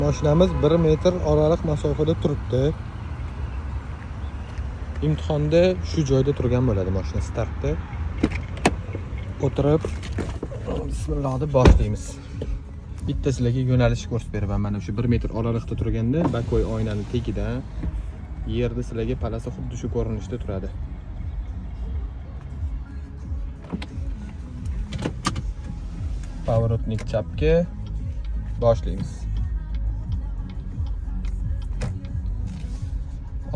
Mashinamiz 1 metr oraliq masofada turibdi. Imtihonda shu joyda turgan bo'ladi mashina startda. O'tirib bismillah deb boshlaymiz. Bitta sizlarga yo'nalish ko'rsatib beraman. Mana shu 1 metr oraliqda turganda боковой oynani tagidan yerda sizlarga полоса xuddi shu ko'rinishda turadi. Поворотник chapga boshlaymiz.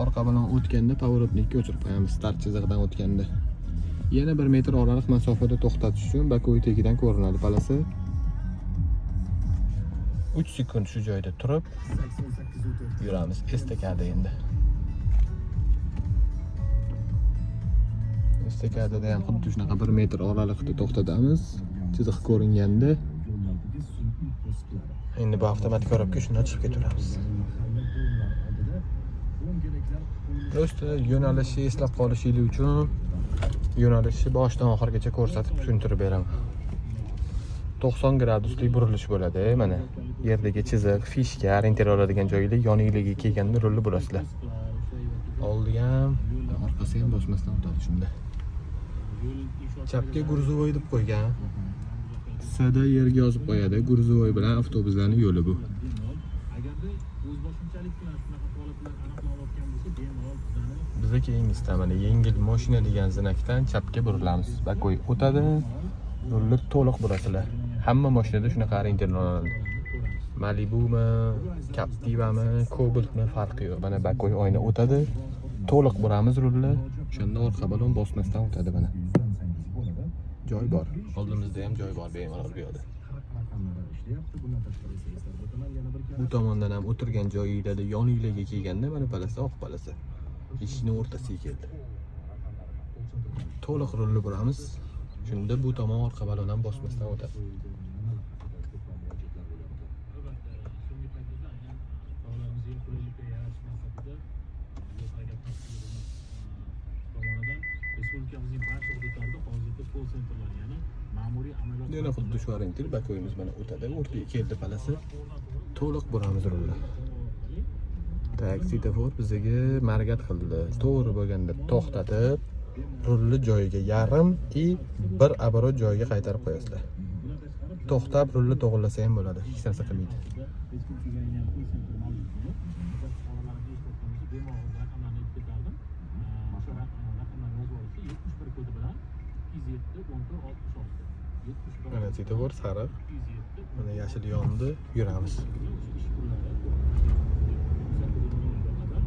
Orqa bilan o'tganda поворотник ka o'chirib qo'yamiz start chizig'idan o'tganda. Yana 1 metr oraliq masofada to'xtatish uchun боковой tagidan ko'rinadi полоса. 3 sekund shu joyda turib yuramiz estakada endi. Estakadada ham xuddi shunaqa 1 metr oraliqda to'xtatamiz. Chiziq ko'ringanda. Endi bu avtomat коробка shundan chiqib ketaveramiz. Просто yo'nalishni eslab qolishingiz uchun yo'nalishni boshidan oxirigacha ko'rsatib tushuntirib beraman. 90 graduslik burilish bo'ladi. Mana yerdagi chiziq, фишка, ориентир oladigan joyida yoninglarga kelganda rulni burasizlar. Oldiga ham, orqasi ham bosmasdan o'tadi shunda. Chapga грузовой deb qo'ygan. Sada yerga yozib qo'yadi. Грузовой bilan avtobuslarning yo'li bu. Agarda o'zboshimchalik bilan shunaqa holatlar aniqlanayotgan bo'lsa, bemalol bizani Biza keyingisida mana yengil mashina degan знак dan chapga burilamiz. Боковой o'tadi. Rulni to'liq burasizlar. Hamma mashinada shunaqa ориентир olinadi. Malibu'mi, Captiva'mi, Cobalt'mi farqi yo'q. Mana боковой oyna o'tadi. To'liq buramiz rulni. O'shanda orqa balon bosmasdan o'tadi mana. Joy bor. Oldimizda ham joy bor bemalol bu yoqda. Bu tomondan ham o'tirgan joyinglarda yoninglarga kelganda mana полоса, oq полоса. Eshikni o'rtasiga keldi. To'liq rulni buramiz. Shunda bu tomon orqa balon ham bosmasdan o'tadi. Albatta, so'nggi paytlarda aynan fuqarolarimizga qulayliklar yaratish maqsadida yo'l harakati xavfsizligi tomonidan respublikamizning barcha hududlarida hozirda call centerlar, ya'ni ma'muriy amaliyot Yana xuddi shu ориентир боковой imiz mana o'tadi. O'rtaga keldi полоса. To'liq buramiz rulni. Так, svetofor bizga моргать qildi. To'g'ri bo'lganda to'xtatib, rulni joyiga yarim и bir оборот joyiga qaytarib qo'yasizlar. To'xtab rulni to'g'irlasa ham bo'ladi. Hech narsa qilmaydi. Respublikaga aynan call center mavjud bo'lib, fuqarolarimiz eshitayotgan bo'lsa, bemalol raqamlarni aytib ketardim. O'sha raqamlarni yozib olishsa, 71 kodi bilan 207 14 66 71 Mana svetofor sariq, 207 mana yashil yondi, yuramiz. O'sha ish kunlari 9:00 qadar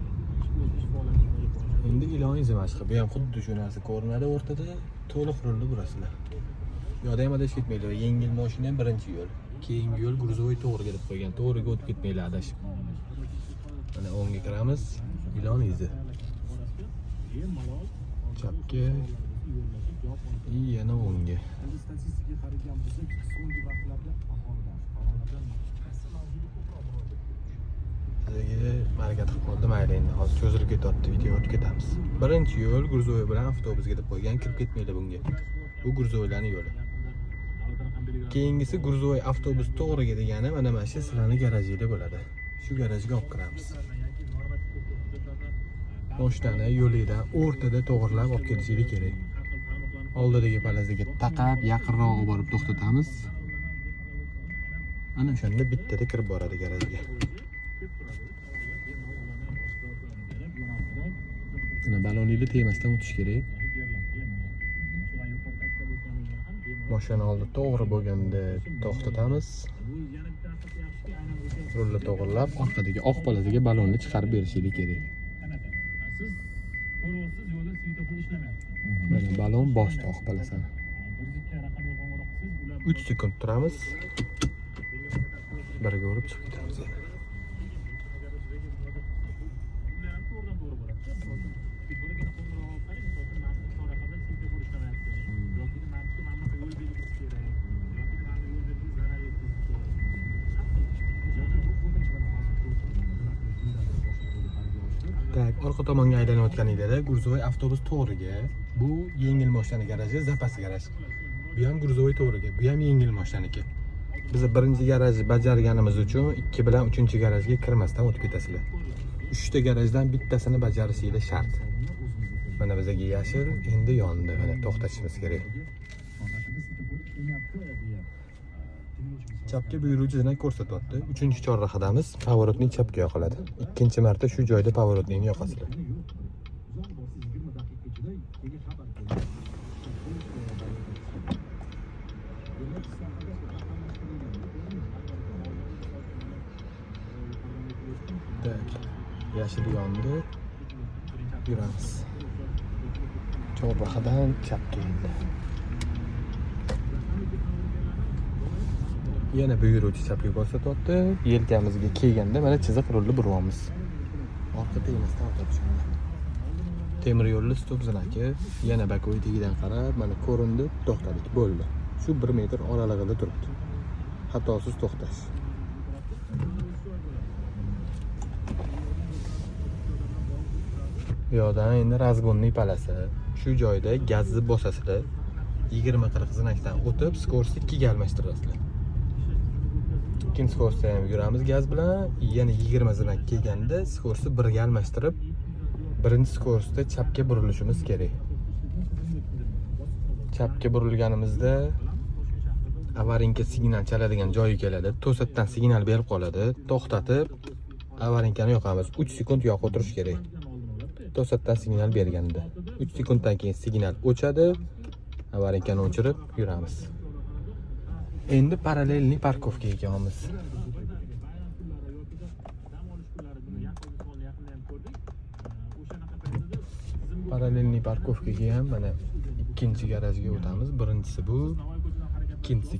o'z ish faoliyatini olib borishadi. Endi ilon izi mashqi. Bu ham xuddi shu narsa ko'rinadi o'rtada. To'liq rulni burasizlar. Bu yoqda ham adashib ketmanglar. Yengil mashina birinchi yo'l. Keyingi yo'l грузовой to'g'riga deb qo'ygan. To'g'riga o'tib ketmanglar adashib. Mana o'ngga kiramiz. Ilon izi. Bemalol Chapga и yana o'ngga. Endi statistikaga qaragan bo'lsak, so'nggi vaqtlarda aholidan, fuqarolardan qaysi mavzuda ko'proq murojaat kelib Bizga моргать qilib qoldi. Mayli endi hozir cho'zilib ketyapti. Video o'tib ketamiz. Birinchi yo'l грузовой bilan avtobusga deb qo'ygan. Kirib ketmanglar bunga. Bu грузовой larning yo'li. Davlat raqam belgilangan Keyingisi грузовой avtobus to'g'riga degani mana shu sizlarni garajinglar bo'ladi. Shu garajga olib kiramiz. Yoki normativ hujjatlarni Moshinani yo'lidan o'rtada to'g'irlab olib kelishingiz kerak. har xil tarmoqlarni Oldidagi полоса ga taqab, yaqinroq olib borib to'xtatamiz. Ana o'shanda bittada kirib boradi garajga. Kelib turadi. Savollar bemalol ularni javoblarini berib, yo'naltirib, Mana baloningni tegmasdan o'tish kerak. beriladi bemalol. Shu yuqorida ta'kidlab o'tganimizda ham bemalol Mashina oldi to'g'ri bo'lganda to'xtatamiz. Bu yana bitta narsa yaxshiki, aynan o'sha Rulni to'g'irlab, orqadagi oq полоса ga balonni chiqarib berishingiz kerak. Qanaqa? Siz ko'ryapsiz, yo'lda svetofor ishlamayapti. Mana balon bosdi oq полоса ni. 102 raqamga qo'ng'iroq qilsangiz, ular 3 sekund turamiz. Birga urib chiqib ketamiz yana. Ular ham to'g'ridan to'g'ri bo'ladi. Misol uchun, birgina qo'ng'iroq orqali, misol uchun, mana shu raqamda svetofor ishlamayapti yoki mana shu mana bunaqa yo'l belgisi kerak yoki mana bu yo'l belgisi zarar yetkazibdi. Har xil. O'sha bu ko'pincha mana hozir ko'rib boshqa yo'l oshdi. Так, orqa tomonga aylanayotganinglarda грузовой avtobus to'g'riga, bu yengil mashinani garaji, запас garaj. Bu ham грузовой to'g'riga, bu ham yengil mashinaniki. Biz birinchi garajni bajarganimiz uchun 2 bilan 3 garajga kirmasdan o'tib ketasizlar. 3 ta garajdan bittasini bajarishinglar shart. Mana bizaga yashil endi yondi. Mana to'xtashimiz kerak. Soatini svetofor ishlamayapti deya tinglovchimiz. Chapga buyuruvchi znak ko'rsatyapti. Uchinchi chorrahadamiz, поворотник chapga yoqiladi. Ikkinchi marta shu joyda поворотник ni yoqasizlar. Yo'q. Uzoq borsa 20 daqiqa ichida keyin xabar keldi. Demak, sohada raqamlashtirilgan. Так, yashil yondi. Yuramiz. Chorrahadan chapga endi. Yana buyuruvchi chapga ko'rsatyapti. Yelkamizga kelganda mana chiziq rulni buryapmiz. Orqa tegmasdan o'tadi shunda. Temir yo'lli stop znaki, yana боковой tagidan qarab, mana ko'rindi, to'xtadik, bo'ldi. Shu 1 metr oralig'ida turibdi. Xatosiz to'xtash. Bu yoqdan endi разгонный полоса. Shu joyda gazni bosasizlar. 20-40 znakdan o'tib, скорость 2 ga almashtirasizlar. Ikkinchi скорость da ham yuramiz gaz bilan, yana 20 znak kelganda скорость 1 ga almashtirib, birinchi скорость da chapga burilishimiz kerak. Chapga burilganimizda аварийка signal chaladigan joyi keladi. To'satdan signal berib qoladi. To'xtatib, аварийка ni yoqamiz. 3 sekund yoqib o'tirish kerak. To'satdan signal berganda. 3 sekunddan keyin signal o'chadi. Аварийка ni o'chirib yuramiz. Endi параллельный парковка ga kelyapmiz. Bayram kunlari yoki dam olish kunlari, buni yaqin misolni yaqinda ham ko'rdik. O'shanaqa paytida tizimga Параллельный парковка ga ham mana ikkinchi garajga o'tamiz. Birinchisi bu, Navoiy ko'chadan harakat ikkinchisi.